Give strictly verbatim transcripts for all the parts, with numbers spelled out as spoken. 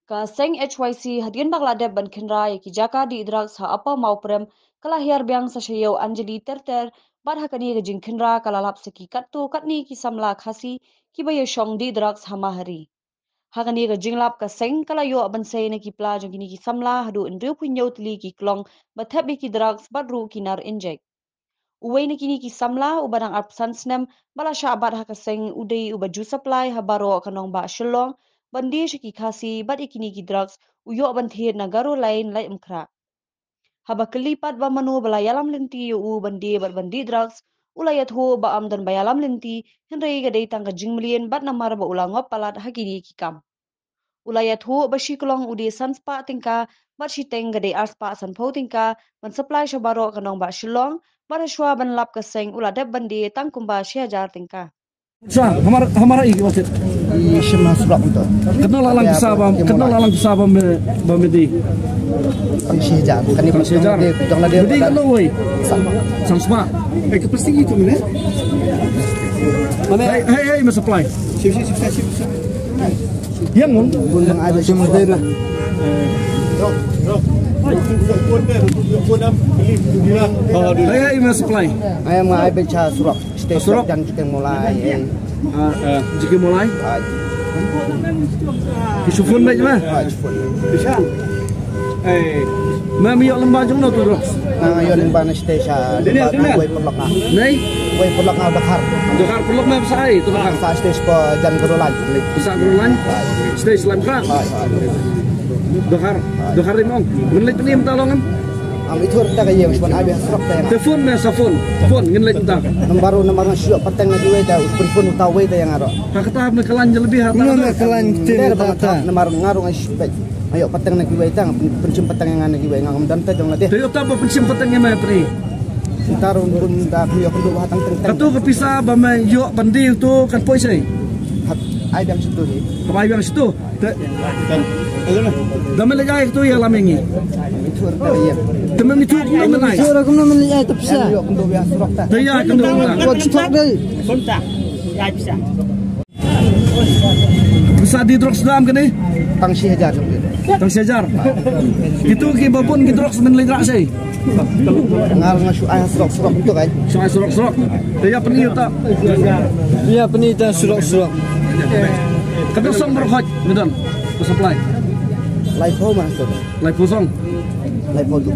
Ka seng H Y C hadien ba ka la dep ban khynra ïa ki jaka dih drugs ha Upper Mawprem, ka la hiar biang sa sha ïew Anjali ter ter, bad ha kane ka jingkhynra ka la lap sa ki katto katne ki samla Khasi kiba ïashong dih drugs ha Mahari. Ha kane ka jinglap ka seng ka la ïoh ban sei na ki pla jong kine ki samla haduh hynriewphew hynñiew tylli ki klong ba thep ïa ki drugs bad ruh ki nar injek. Uwei na kine ki samla uba dang arphew san snem ba la shah bat ha ka seng u dei uba ju supply ha baroh ka nongbah Shillong ban die sha ki Khasi bad ïa kine ki drugs u ïoh ban thied na Garo Line Laitumkhrah. Haba kylli pat ba mano ba la ïalam lynti ïa u ban die bad ban dih drugs, u la ïathuh ba ym don ba ïalam lynti, hynrei ka dei tang ka jingmlien bad namar ba u la ngop palat ha kine ki kam. U la ïathuh ba shi klong u die san spah tyngka bad shi teng ka dei ar spah sanphew tyngka ban supply sha baroh ka nongbah Shillong, bad ha shuwa ban lap ka seng u la dep ban die tang kumba shi hajar tyngka. Sa, hamar, hamar ai ki wasit. Ishim na surak to. Katno la lang pisa bam, katno la lang pisa bam, bam di. Pang shi hajar. Kani pang shi hajar. Jong la de. Di katno wei? San spah. Eh, ke pasti itu ne? Mana? Hei, hei, hei, ma supply. Sip, sip, sip, sip, sip. Yang mun. Bun bang ada cuma de lah. Hei, hei, ma supply. Ayam ngai becha surak. Stage surok. Jan Jikeng Molai, eh. Ah, eh, Jikeng Molai? Ah. Ki shu phone beit ma? Ah, shu phone. Eh, ma mi ïoh lem bad jong no tu, Ros? Ah, ïoh lem bad na stage, ah, lem bad na wei paralok ah. Nei? Wei paralok ah, Dkhar. Dkhar paralok ma sa ai tu, Dkhar? Sa stage pa jan Garo Line. Sa Garo Line? Ah. Stage Laitumkhrah? Ah, ah. Dkhar. Dkhar ri mong. Mynleit pynim ta long em? Am, itu ada kaya yang suan abi hasrok ta yang. Te phone me sa phone. Phone ngin leit mynta. Nambar, nambar nga shu ïoh pateng na kiwei ta, u phone uta wei ta yang aro. Ha kata me ka line jalebi ha ta. Nambar nga ru nga shu peit. Nga ïoh pateng na kiwei ta, pynshim pateng ïa nga na kiwei, nga ngam don ta jong lade. Te ïoh ta ba pynshim pateng ïa me pri. Kita run pun da ïoh pynduh ha tang teng teng. Katu ka pisa ba me ïoh ban deal tu kan poi sei. Ai biang situ hi. Ka bai biang situ. Te, da me leit ai tu ïa lam ïa ngi. Te me ngi tu kumno me leit ai. Te ïa kumno me leit ai. Pisa dih drugs dam kane? Tang shi hajar. Tang shi hajar. Kitu ki ba bun ki drugs men leit rah sei. Ngar nga shu ai surok surok tu kan. Shu ai surok surok. Te ïa pyni uta. Ïa pyni ta surok surok. Katno song baroh hoi me don. Ka supply. Laiphew ma tu. Laiphew song. Laiphew tu.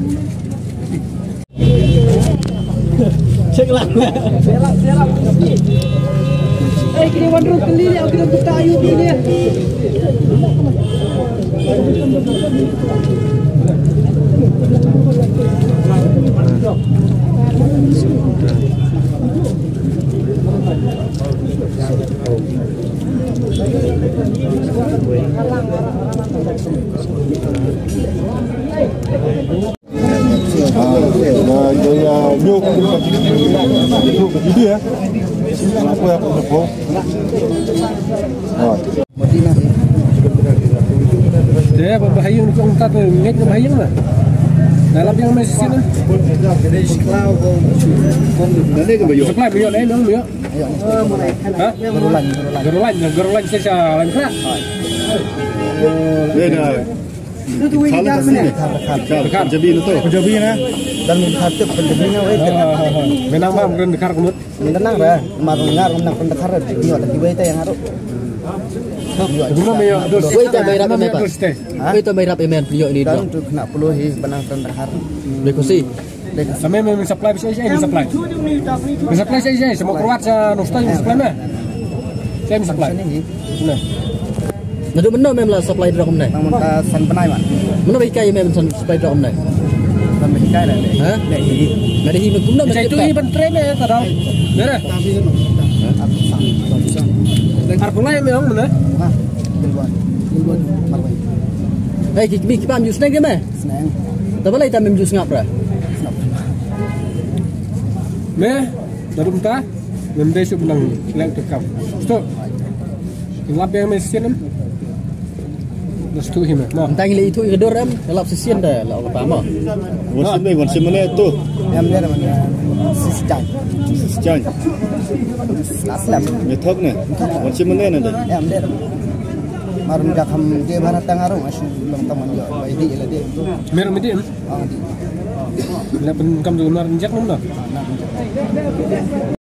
Check lah. Eh, kini wan ru keli ni, kini buta ayu kini. Te ba bahaïing ni kong ta te ngek na bahaïing na. Na lap yang mai sisi na. Supply ba yo na long yo. Ha? Garulan, garulan. Garulan, garulan sesha lang kra. Beda. Itu tu wei jar mene. Kar, kar. Punjabi na tu. Punjabi na. Dan min kar tu Punjabi na wei. Menang ba mungkin kar kumut. Min tenang ba. Mar ngar menang pun kar. Ni wala kiwei ta yang aru. Guna me yo. Wei ta mai rap me pa. Wei ta mai rap me yo ni. Dan tu kena puluh hi benang pun kar. Bekusi. Sa me, me, me supply, sa, sa, me supply. Me supply, sa, sa, sa mo kruat sa no style me supply me. Sa me supply. Na. Naduh mynno me la supply drug mynne? Nang mynta san bnai man. Mynno ba hikai me san supply drug mynne? San ba hikai la. Ha? La hi. La hi me kumno me. Sa itu hi ban try me ta dau. Dere. Ar pulai me ong mynne? Ha. Gilbert. Gilbert. Marwai. Hei, ki, ki, ki pam use name ke me? Sneng. Ta balei ta mem ju sngap ra? Me, naduh mynta, mem dei shu bnang leng te kam. Sto. Lap yang me sien em. Sto hi me. Mo. Tang le itu i dur em, lap sien da, la apa mo. Wan sim me, wan sim mane tu. Em dei mane. Sis jan. Sis jan. Lap lap. Me thok ne. Wan sim mane ne de. Em dei. Mar nga kham dei mar tang aro nga shu long tang man ïoh bai dei la dei. Mer mi dei. Ah, dei. La pun kam ju mar injek num na. Ah, na injek.